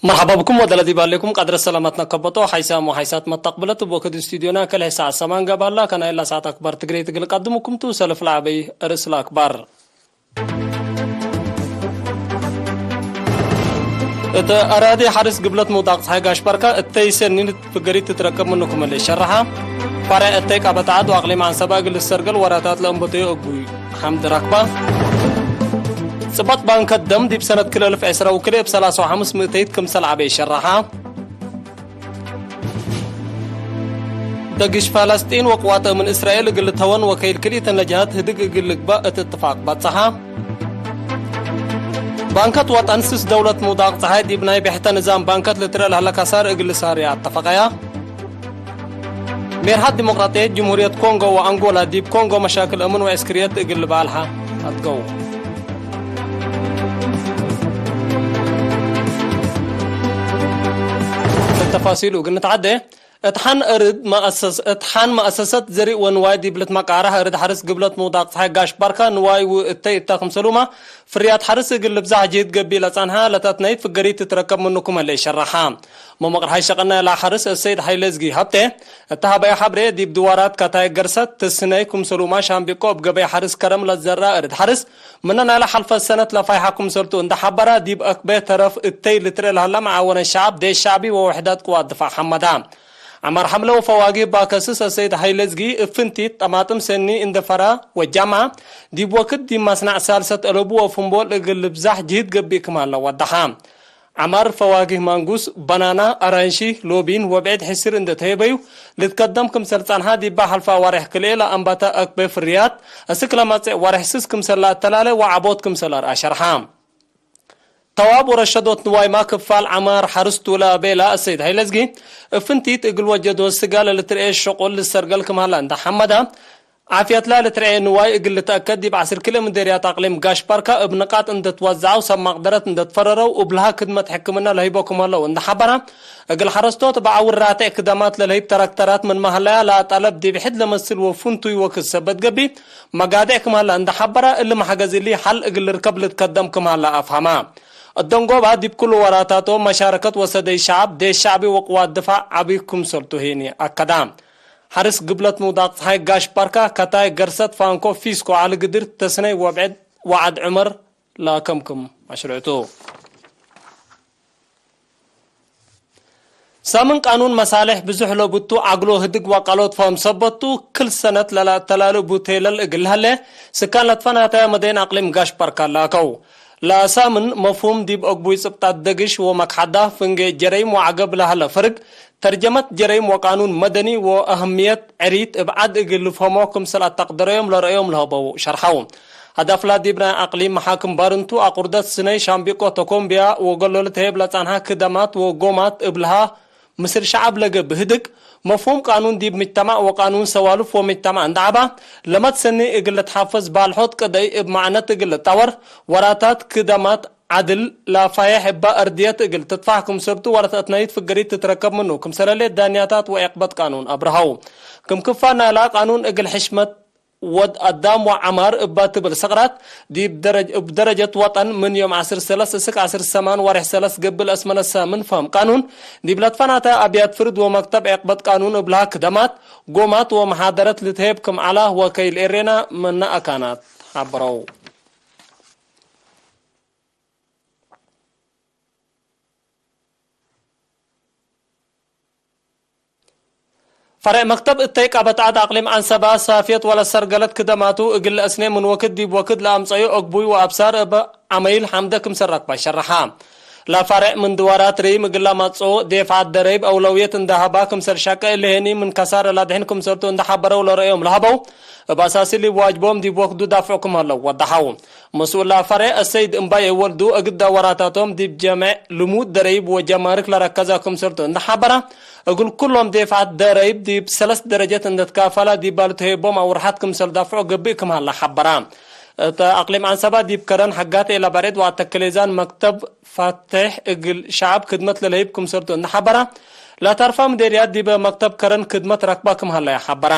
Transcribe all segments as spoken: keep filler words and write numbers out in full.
መርሐባ ብኩም ወደለ ዲብ ሀሌኩም ቀድረ ሰላመትነ ከበጦ ሓይሳም ወሓይሳት መተቅብለት እብ ወክድ ስቱድዮና ከልሄ ሰዓት ሰማን ገብአላ ከናይላ ሰዓት አክባር ትግሬ ትግል ቀድሙኩም ቱ ሰልፍ ለዐበይ ርእስ ለአክባር። እት አራዲ ሐርስ ግብለት ምውዳቅ ጸሓይ ጋሽ ባርካ እተይ ሰኒን ፍገሪት ትትረከብ ምኑ ክመለ ሸረሓ። ፋሬዕ እተይ ቃበት ዐድ ወአቅሊም አንሰባ እግል ልሰርገል ወራታት ለእንበተዩ እጉይ ሐምድ ረክባ። ጽበጥ ባንከት ደም ዲብ ሰነት ክል እልፍ ዕስራ ወክልኤ እብ ሰላሳ ወሐምስ ምእተይት ክምሰል ዐቤ ሸረሓ። ደግሽ ፋለስጢን ወቅዋተ ምን እስራኤል እግል ልተወን ወከይል ክልኢተን ለጀሃት ህድግ እግል ልግባእ እት እትፋቅ በጽሐ። ባንከት ወጠን ስስ ደውለት ምውዳቅ ጸሓይ ዲብ ናይ ብሕተ ንዛም ባንከት ልትረእ ለህለ ከሳር እግል ልሳርያ አተፈቀያ። ሜርሐት ዲሞቅራጥየት ጅምሁርየት ኮንጎ ወአንጎላ ዲብ ኮንጎ መሻክል አምን ወዕስክርየት እግል ልበአልሐ አትገው። እት ተፋሲሉ እግል ንትዐዴ፣ እት ሐን እርድ መአሰስ-፣ እት ሐን መአሰሰት ዘሪእ ወንዋይ ዲብ ልትመቃረህ እርድ ሐርስ ግብለት ምውዳቅ ጸሓይ ጋሽ ባርካ ንዋይ ወእተይ እተ ክምሰሉመ ፍርያት ሐርስ እግል ልብዛሕ ጅህድ ገብእ ለጸንሐ ለተትነይት ፍገሪት ትትረከብ ምኑ ክም ህሌ ሸረሐ። መመቅርሐይ ሸቀናይ ለሐርስ እሰይድ ሐይለዝጊ ሀብቴ እተ ሀበየ ሐብሬ፣ ዲብ ድዋራት ከታይ ገርሰት ትስነይ ክምሰሉማ ሻምቢቆ እብ ገበይ ሐርስ ከረም ለዘራ እርድ ሐርስ ምነ ናይለ ሐልፈት ሰነት ለፋይሐ ክምሰልቱ እንደ ሐበራ፣ ዲብ አክበ ተረፍ እተይ ልትርኤ ለሀለ መዓወነ ሸዐብ፣ ዴሽ ሸዕቢ ወውሕዳት ቅዋት ድፋዕ ሐመዳ። ዐማር ሐምለ ወፈዋጊህ ባከስስ አሰይድ ሐይለዝጊ እብ ፍንቲት ጠማጥም ሰኒ እንደ ፈራ ወጃማ፣ ዲብ ወክድ ዲብ ማስናዕ ሳልሰት አለቡ ወፍንቦል እግል ልብዛሕ ጅህድ ገብእ ክም ሀለ ወደሐ። ዐማር ፈዋጊህ ማንጉስ፣ በናና፣ አራንሺ፣ ሎቢን ወብዕድ ሕስር እንዴ ተሄበዩ ልትከደም ክምሰል ጸንሐ፣ ዲባ ሐልፈ አዋርሕ ክልኤ ለአንበተ አክበ ፍርያት፣ እስክ ለመጽእ ወርሕ ስስ ክምሰል ለአተላሌ ወዐቦት ክምሰል አርአ ሸርሐ። ተዋብ ወረሸዶት ንዋይማ ክፋል ዐማር ሐርስ ቱ ለቤላ አሰይድ ሀይለዝጊ፣ እብ ፍንቲት እግል ወጀዶ ስጋ ለልትርኤ ሸቁል ልሰርገል ክም ሀለ እንዴ ሐመዳ፣ ዓፍየትላ ልትርኤ ንዋይ እግል ልትአከድ፣ ዲብ ዐስር ክልኤ ምዴርያት አቅሊም ጋሽ ባርካ እብ ንቃጥ እንዴ ትወዘዐው፣ ሰብ መቅደረት እንዴ ትፈረረው፣ እብልሃ ክድመት ሕክምና ለህይቦ ክም ሀለው እንዴ ሐበራ፣ እግል ሐረስቶት እብ ዐውር ራቴዕ ክደማት ለልህይብ ተራክተራት ምንመ ሀለያ ለአጠለብ ዲብ ሕድ ለመስል ወፍንቱይ ወክድ ሰበት ገብእ መጋዴዕ ክም ሀለ እንዴ ሐበራ፣ እሊ መሐገዝ እሊ ሐል እግል ልርከብ ልትከደም ክም ሀለ አፍሀማ። እደንጎባ ዲብ ክሉ ወራታቶም መሻረከት ወሰደይ ሸዐብ፣ ዴሽ ሸዕቢ ወቅዋት ድፋዕ ዐቢ ክምሰልቱ ህይኒ አከዳ። ሐርስ ግብለት ምውዳቅ ጸሓይ ጋሽ ባርካ፣ ከታይ ገርሰት ፋንኮ ፊስኮ ዐሊ ግድር ተስነይ ወብዕድ ወዐድ ዑመር ለአከምክም መሽሩዕ ቱ። ሳምን ቃኑን መሳሌሕ ብዙሕ ለቡቱ ዐግሎ ህድግ ወአቃሎት ፈም ሰበቱ፣ ክል ሰነት ለለአተላሉ ቡቴለል እግል ለሀሌ ስካን ለትፈናተየ መደይን አቅሊም ጋሽ ባርካ ለአከው። ለሳምን መፍሁም ዲብ አግቡይ ጽብጣት ደግሽ ወመክሐዳ፣ ፍንጌ ጀረይም ወዐገብ ለሀለ ፈርግ፣ ተርጀመት ጀረይም ወቃኑን መደኒ ወአህምየት ዕሪት እብ ዐድ እግል ልፍሀሞ ክምሰል አተቅደረዮም ለረአዮም ለሀበው ሸርሐው። ሀዳፍላ ዲብ ናይ አቅሊም መሓክም ባርንቱ፣ አቁርደት ስነይ ሻምቢቆ ተኮምብያ ወገሎ ልትሄብ ለጸንሐ ክደማት ወጎማት እብልሃ ምስል ሸዐብ ለገብእ ህድግ፣ መፍሁም ቃኑን ዲብ ምጅተማዕ ወቃኑን ሰዋልፍ ወምጅተማዕ እንደ ዐባ፣ ለመትሰኒ እግል ልትሐፈዝ ባልሖት ቅደይ እብ መዕነት እግል ልጣወር፣ ወራታት ክደማት ዐድል ለፋዬሕ እበ አርድየት እግል ትትፋሕ ክምሰልቱ ወለተአትናይት ፍገሪት ትትረከብ ምኑ ክምሰለሌ ዳንያታት ወዔቅበት ቃኑን አብርሀው። ክም ክፋል ናይላ ቃኑን እግል ሕሽመት ወድ አዳም ወዐማር እባ ትብል ሰቅራት፣ ዲብ ደረጅ-፣ እብ ደረጀት ወጠን ምን ዮም ዐስር ሰለስ እስክ ዐስር ሰማን ወሬሕ ሰለስ ገብእ ለአስመነ ሳምን ፈም ቃኑን፣ ዲብ ለትፈናተ አብያት ፍርድ ወመክተብ ዔቅበት ቃኑን እብልሃ ክደማት፣ ጎማት ወመሓደረት ልትሄብ ክም ዐላ ወከይል ኤሬና መነ አካናት ሐብረው። ፈሬዕ መክተብ እተይ ቃበት ዐድ አቅሊም ዐንሰባ ሳፍየት ወለሰርገለት ክደማቱ እግል ለአስኔ ምን ወክድ ዲብ ወክድ ለአምጸዩ አግቡይ ወአብሳር እብ ዐመይል ሐምደ ክምሰል ረክባ ሸረሐ። ለፈሬዕ ምን ድዋራት ረይም እግል ለመጽኦ ዴፍዓት ደረይብ አውለውየት እንደ ሀባ ክምሰል ሸቀ እሊ ሄኒ ምን ከሳር ለአድሕን ክምሰልቱ እንደ ሐበረው ለረአዮም ለሀበው እብ አሳሲ ሊብ ዋጅቦም ዲብ ወክዱ ዳፍዑ ክም ሀለው ወደሐው። መስኡል ለፈሬዕ አሰይድ እምባዬ ወልዱ፣ እግል ዳወራታቶም ዲብ ጀሜዕ ልሙድ ደረይብ ወጀማርክ ለረከዘ ክምሰልቱ እንደ ሐበረ፣ እግል ኩሎም ዴፍዓት ደረይብ ዲብ ሰለስ ደረጀት እንደ ትካፈላ ዲባ ልትሄቦም አውርሐት ክምሰል ዳፍዑ ገብእ ክም ሀለ ሐበረ። እተ አቅሊም ዐንሰባ ዲብ ከረን ሐጋቴ ለበሬድ ወአተክሌዛን መክተብ ፋቴሕ እግል ሸዐብ ክድመት ለለህይብ ክምሰልቱ እንደ ሐበረ፣ ለተርፋ ምዴርያት ዲበ መክተብ ከረን ክድመት ረክባ ክም ሀለየ ሐበረ።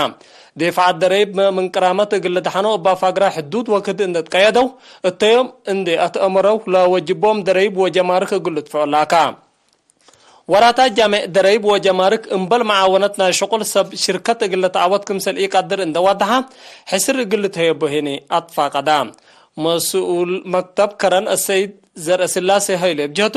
ዴፍዓት ደረይብ ምን ቅራመት እግል ልድሐኖ እባ ፋግራ ሕዱድ ወክድ እንዴ ትቀየደው፣ እተዮም እንዴ አትአመረው ለወጅቦም ደረይብ ወጀማርክ እግል ልድፍዖ ላካ። ወራታት ጃምዕ ደረይብ ወጀማርክ እምበል መዓወነት ናይ ሽቁል ሰብ ሽርከት እግል ልትዓወት ክምሰል ኢቀድር እንደ ወደሐ፣ ሕስር እግል ልትሀየቦ ሄኒ አትፋቀዳ። መስኡል መክተብ ከረን አሰይድ ዘርእስላሴ ሀይሌ እብ ጀህቱ፣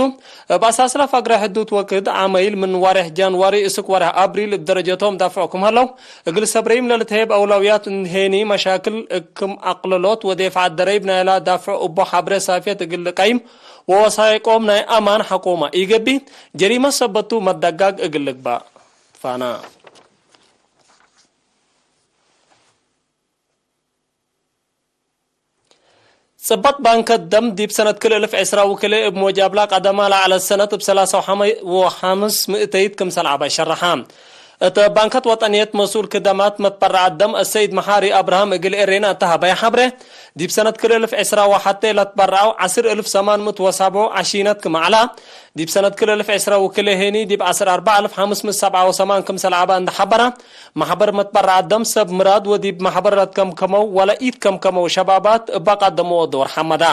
እብ አሳስላ ፈግረ ሕዱት ወክድ ዓመይል ምን ዋሬሕ ጃንዋሪ እስክ ዋሬሕ አብሪል እብ ደረጀቶም ዳፍዖ ክም ሀለው፣ እግል ሰብረይም ለልትሀየብ አውላውያት እንድ ሄኒ መሻክል ክም አቅለሎት ወዴፍዓት ደረይብ ናይላ ዳፍዖ እቦ ሐብሬ ሳፍየት እግል ልቀይም ወወሳይቆም ናይ አማን ሐቆማ ኢገብእ፣ ጀሪመት ሰበቱ መደጋግ እግል ልግባእ ትፋና። ጽበጥ ባንከት ደም ዲብ ሰነት ክል እልፍ ዕስራ ወክልኤ እብ ሞጃብላ ቀደማ ለዐለት ሰነት እብ ሰላሳ ወሐመ ወሐምስ ምእተይት ክምሰል ዐባይ ሸረሐ። እት ባንከት ወጠንየት መስኡል ክደማት መትበረዐት ደም አሰይድ መሓሪ አብርሃም እግል ኤሬና እተ ሀበየ ሐብሬ፣ ዲብ ሰነት ክል እልፍ ዕስራ ወሐቴ ለትበረዐው ዐስር እልፍ ሰማን ምእት ወሰብዑ ዐሺነት ክም ዐላ፣ ዲብ ሰነት ክል እልፍ ዕስራ ወክልኤ ሄኒ ዲብ ዐስር አርበዕ እልፍ ሐምስ ምእት ሰብዓ ወሰማን ክምሰል ዐበ እንደ ሐበረ፣ መሕበር መትበረዐት ደም ሰብ ምራድ ወዲብ መሕበር ለትከምከመው ወለ ኢትከምከመው ሸባባት እበ ቀደመዎ ዶር ሐመዳ።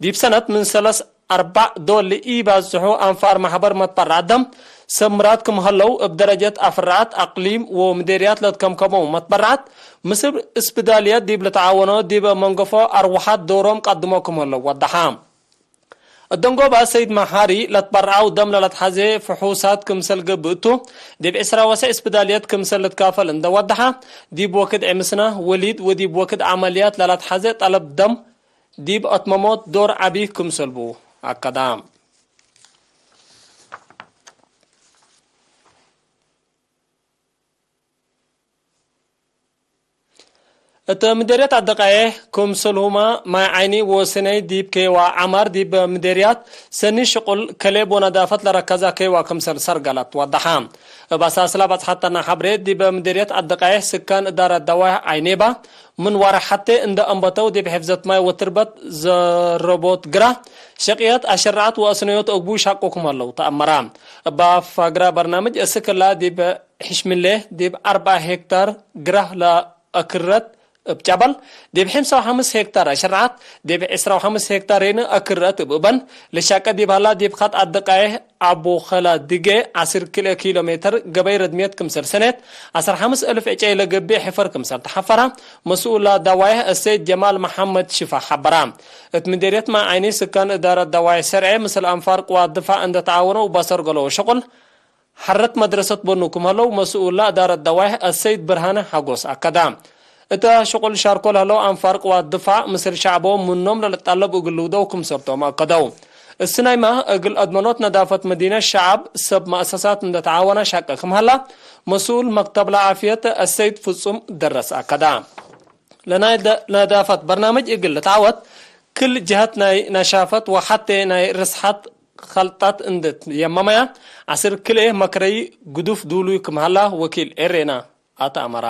ዲብ ሰነት ምን ሰለስ አርበዕ ዶል ለኢባዝሑ አንፋር መሕበር መትበረዐት ደም ሰብ ምራድ ክም ሀለው፣ እብ ደረጀት አፍራዓት አቅሊም ወምዴርያት ለትከምከመው መትበረዐት፣ ምስል እስፕዳልየት ዲብ ልትዓወኖ ዲብ መንገፎ አርወሐት ዶሮም ቀድሞ ክም ሀለው ወደሐ። እደንጎባ ሰይድ መሓሪ ለትበረዐው ደም ለለትሐዜ ፍሑሳት ክምሰል ገብእ ቱ፣ ዲብ ዕስራ ወሰዕ እስፕዳልየት ክምሰል ልትካፈል እንደ ወደሐ፣ ዲብ ወክድ ዕምስና፣ ወሊድ ወዲብ ወክድ ዐመልያት ለለትሐዜ ጠለብ ደም ዲብ አትመሞት ዶር ዐቢ ክምሰል ቡ አከዳ። እት ምዴርየት አደቃዬ ክምሰልሁመ ማይ ዓይኒ ወስነይ ዲብ ኬዋ ዐማር ዲብ ምዴርያት ሰኒ ሽቁል ከሌብ ወነዳፈት ለረከዛ ኬዋ ክምሰል ሰርገለት ወደሐ። እብ አሳስላ በጽሐተና ሐብሬ ዲብ ምዴርየት አደቃዬ ስካን እዳረት ደዋህ ዓይኔባ ምን ዋርሕ ሐቴ እንደ አንበተው ዲብ ሕፍዘት ማይ ወትርበት ዘረቦት ግራ ሸቅየት አሸረዐት ወአስነዮት እግቡ ሻቁ ክም ሀለው ተአመራ። እባ ፈግረ በርናምጅ እስክላ ዲብ ሕሽምሌ ዲብ አርበዕ ሄክታር ግራህ ለአክረት እብ ጨበል፣ ዲብ ሕምሳ ወሐምስ ሄክታር አሸረዐት፣ ዲብ ዕስራ ወሐምስ ሄክታሬን አክረት እብ እበን፣ ለሻቀ ዲብ ሀላ ዲብ ኸጥ አደቃዬህ አቡ ኸላ ድጌ ዐስር ክልኤ ኪሎ ሜትር ገበይ ረድምየት ክምሰል ሰኔት፣ ዐስር ሐምስ እልፍ ዕጨይ ለገብእ ሕፈር ክምሰል ተሐፈራ፣ መስኡላ ዳዋይህ እሰይድ ጀማል መሐመድ ሽፋ ሐበራ። እት ምዴርየት ማይ ዓይኒ ስካን እዳረት ዳዋይህ ሰርዔ ምስል አንፋር ቅዋት ድፋዕ እንደ ተዓወነው በሰርገለው ሽቁል፣ ሐረት መድረሰት በኑ ክም ሀለው መስኡላ እዳረት ደዋይሕ አሰይድ ብርሃነ ሐጎስ አከዳ። እተ ሽቁል ሻርኮ ለህለው አንፋር ቅዋት ድፋዕ ምስል ሸዕቦም ምኖም ለልጠለብ እግል ልውደው ክምሰልቶም አከደው። እስናይመ እግል አድመኖት ነዳፈት መዲነት ሸዐብ ሰብ መአሰሳት እንደ ተዓወነ ሻቀ ክም ሀላ መስኡል መክተብ ለዓፍየት አሰይድ ፍጹም ደረስ አከዳ። ለናይ ደ-፣ ነዳፈት በርናምጅ እግል ልትዓወት፣ ክል ጀሀት ናይ ነሻፈት ወሐቴ ናይ ርስሐት ኸልጠት እንዴ ትየመመያ፣ ዐስር ክልኤ መክረዪ ግዱፍ ዱሉይ ክም ሀላ ወኪል ኤሬና አትአመራ።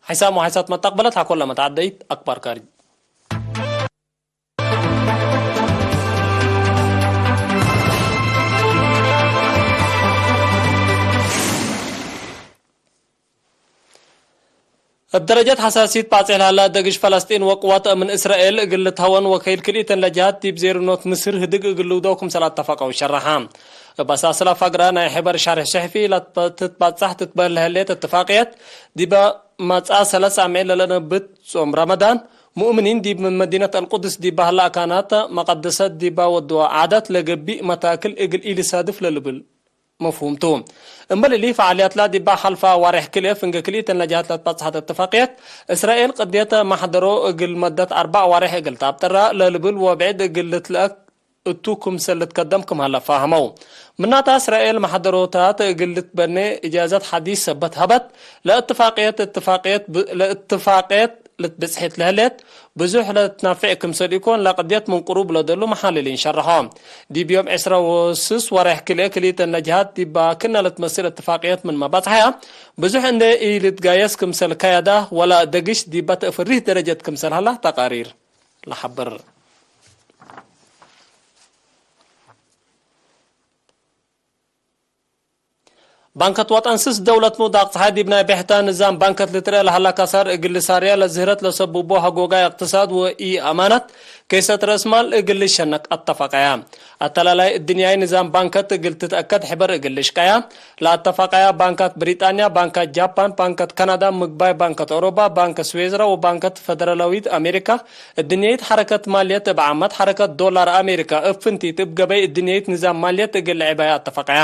ሐይሳም ወሐይሳት መተቅበለት ሐኮለ መተዓደይት አክባር ካሪ። እብ ደረጀት ሐሳሲት ባጽሕ ለሀላ ደግሽ ፈለስጢን ወቅዋት ምን እስራኤል እግል ልትሀወን ወከይል ክልኢተን ለጀሃት ዲብ ዜርኖት ምስር ህድግ እግል ልውደው ክምሰል አተፈቀው ሸረሐ። እብ አሳስላ ፈግረ ናይ ሕበር ሸርሕ ሰሕፊ ለትትባጻሕ ትትበህል ለህሌት እትፋቅየት፣ ዲበ መጽአ ሰለስ አምዕል ለለነብት ጾም ረመዳን፣ ሙእምኒን ዲብ ምን መዲነት አልቁድስ ዲብ በህለ አካናት መቀደሰት ዲበ ወድወ ዓዳት ለገብእ መታክል እግል ኢልሳድፍ ለልብል መፍሁም ቱ። እምበል እሊ፣ ፈዓልያትላ ዲባ ሐልፋ ዋሬሕ ክልኤ ፍንጌ ክልኢተን ለጀሃት ለትበጽሐት እትፋቅየት፣ እስራኤል ቅድየት መሕደሮ እግል መደት አርበዕ ዋሬሕ እግል ተአብጥራ ለልብል ወብዕድ እግል ልትለአክ እቱ ክምሰል ልትከደም ክም ሀለ ፋህመው። ምናተ፣ እስራኤል መሕደሮታት እግል ልትበኔ እጃዘት ሐዲስ ሰበት ሀበት፣ ለእትፋቅየት፣ እትፋቅየት ብ-፣ ለእትፋቅየት ልትብጽሕት ለህሌት፣ ብዙሕ ለትናፍዕ ክምሰል ኢኮን፣ ለቅድየት ምን ቅሩብ ለደሉ መሓልሊን ሸርሖ። ዲብ ዮም ዕስራ ወስስ ወሬሕ ክልኤ ክልኢተን ለጀሃት ዲባ ክእነ ልትመስል እትፋቅየት ምንመ በጽሐያ፣ ብዙሕ እንዴ ኢልትጋየስ ክምሰል ከያዳ ወላ ደግሽ ዲባ ተእፍሪህ ደረጀት ክምሰል ሀላ ተቃሪር ለሐብር። ባንከት ወጠንስስ ደውለት ምውዳቅ ጸሓይ ዲብ ናይ ብሕታ ንዛም ባንከት ልትርኤ ለሀላ ከሳር እግል ልሳርያ ለዝህረት ለሰብቦ ሀጎጋይ እቅትሳድ ወኢአማናት ከይሰት ረእስማል እግል ልሸነቅ አተፋቀያ። አተላላይ እድንያይ ንዛም ባንከት እግል ትትአከድ ሕበር እግል ልሽቀያ ለአተፋቀያ ባንካት ብሪጣንያ፣ ባንካት ጃፓን፣ ባንከት ካናዳ፣ ምግባይ ባንከት ኦሮባ፣ ባንክ ስዌዝራ ወባንከት ፈደራላዊት አሜሪካ እድንየት ሐረከት ማልየት እብ ዓመት ሐረከት ዶላር አሜሪካ እብ ፍንቲት እብ ገበይ እድንየት ንዛም ማልየት እግል ልዕባያ አተፋቀያ።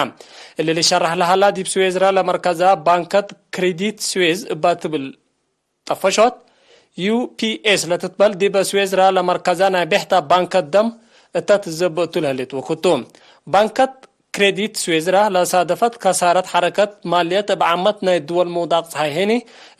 እሊ ልሸራሕ ለሀላ ዲብ ስዌዝራ ለመርከዛ ባንከት ክሪዲት ስዌዝ እባ ትብል ጠፈሾት፣ ዩ ፒ ኤስ ለትትበል ዲበ ስዌዝራ ለመርከዛ ናይ ቤሕታ ባንከት ደም እተ ትዘበ እቱ ለህሌት ወክቱ። ባንከት ክሬዲት ስዌዝራ ለሳደፈት ከሳረት ሐረከት ማልየት እብ ዓመት ናይ ድወል ምውዳቅ ጸሓይ ሄኒ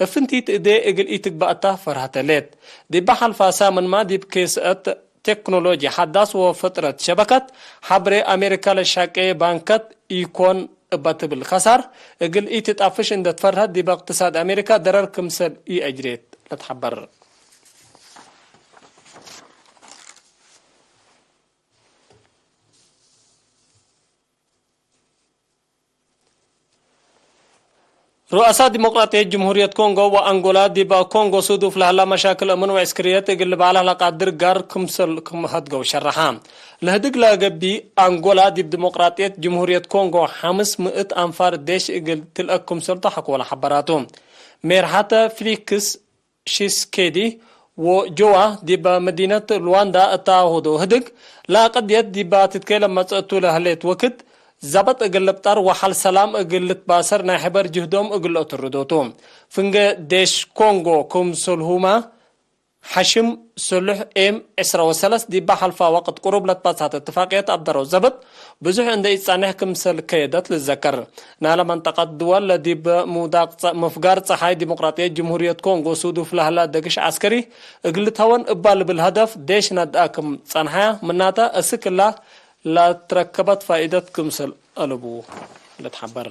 እፍንቲት እዴ እግል ኢትግበእ እታ ፈርሀት ህሌት። ዲበ ሐልፋ ሳምንማ ዲብ ኬስአት ቴክኖሎጂ ሐዳስ ወፍጥረት ሸበከት ሐብሬ አሜሪካ ለሻቄ ባንከት ኢኮን እበ ትብል ከሳር እግል ኢትጣፍሽ እንደ ትፈርሀት ዲበ እቅትሳድ አሜሪካ ደረር ክምሰል ኢአጅሬት ለትሐበር። ሩአሳ ዲሞቅራጥየት ጅምሁርየት ኮንጎ ወአንጎላ ዲብ ኮንጎ ሱዱፍ ለሀላ መሻክል አምን ወዕስክርየት እግል ልባላህ ለቃድር ጋር ክምሰል ክም ሀድገው ሸረሐ። ለህድግ ለገብእ አንጎላ ዲብ ዲሞቅራጥየት ጅምሁርየት ኮንጎ ሐምስ ምእት አንፋር ዴሽ እግል ትልአክ ክምሰልቱ ሐቆለ ሐበራቱ። ሜርሐተ ፊሊክስ ሺስኬዲ ወጆዋ ዲብ መዲነት ሉዋንዳ እተ አውህዶ ህድግ፣ ለቅድየት ዲብ ትትኬ ለመጽአቱ ለህሌት ወክድ፣ ዘበጥ እግል ልብጠር ወሐል ሰላም እግል ልትባሰር ናይ ሕበር ጅህዶም እግል ለአትርዶ ቱ። ፍንጌ ዴሽ ኮንጎ ክምሰልሁመ ሐሽም ስሉሕ ኤም ዕስራ ወሰለስ ዲበ ሐልፋ ወቅት ቅሩብ ለትበጽሐት እትፋቅየት አብደረው ዘብጥ ብዙሕ እንዴ ኢጸንሕ ክምሰል ከየደት ልዘከር። ናለ መንጠቀት ድወል ለዲብ ምውዳቅ ጸ-፣ ምፍጋር ጸሓይ ዲሞቅራጥየት ጅምሁርየት ኮንጎ ሱዱፍ ለህላ ደግሽ ዐስከሪ እግል ልትሀወን እባ ልብል ሀደፍ ዴሽ ነድአ ክም ጸንሐያ ምናተ እስክ እላ ለትረከበት ፋኢደት ክምሰል አለቡ ልትሐበር።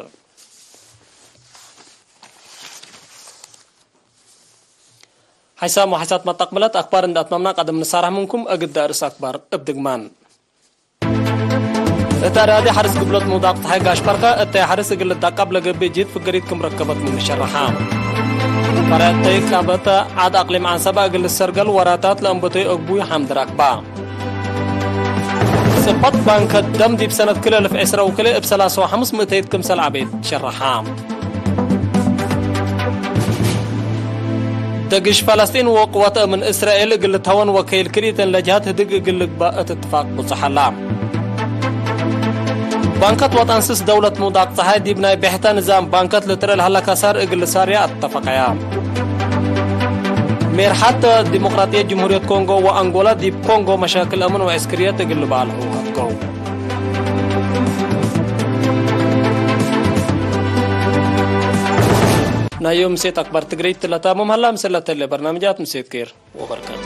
ሐይሳም ወሐይሳት መጠቅብለት አክባር እንደ አትመምና ቀደም ንሳራህ ምንኩም እግድ አርእስ አክባር እብ ድግማን። እት አዳዲ ሐርስ ግብሎት ምውዳቅ ጸሓይ ጋሽ በርከ እተ ሐርስ እግል ልዳቀብ ለገብእ ጅህድ ፍገሪት ክም ረከበት ምን ሸረሐ። ፈረተይ ቀበተ ዐድ አቅሊም አንሰባ እግል ልሰርገል ወራታት ለአንበቶይ አግቡይ ሐምድ ረክባ። ጽፈት ባንከ ደም ዲብ ሰነት ክልኤ አልፍ ዕስራ ወክልኤ እብ ሰላሳ ወሐምስ ምእተይት ክምሰል ዐቤት ሸረሐ። ደግሽ ፈለስጢን ወቅወት እምን እስራኤል እግል ልትሀወን ወከይል ክልኢተን ለጅሀት ህድግ እግል ልግባእ እት እትፋቅ ብጹሕ ሀላ። ባንከት ወጠንስስ ደውለት ምውዳቅ ጸሓይ ዲብ ናይ ብሕተ ንዛም ባንከት ልትርኤ ለሀላ ከሳር እግል ልሳርያ አተፈቀያ። ሜርሐት ዲሞቅራጥየት ጅምሁርየት ኮንጎ ወአንጎላ ዲብ ኮንጎ መሻክል አምን ወዕስክርየት እግል ልባልሑ ሀድገው። ናይ ዮም ምሴት አክባር ትግሪት ለታምም ሀላ፣ ምስል ለተሌ በርናምጃት ምሴት ኬር ወበረከት።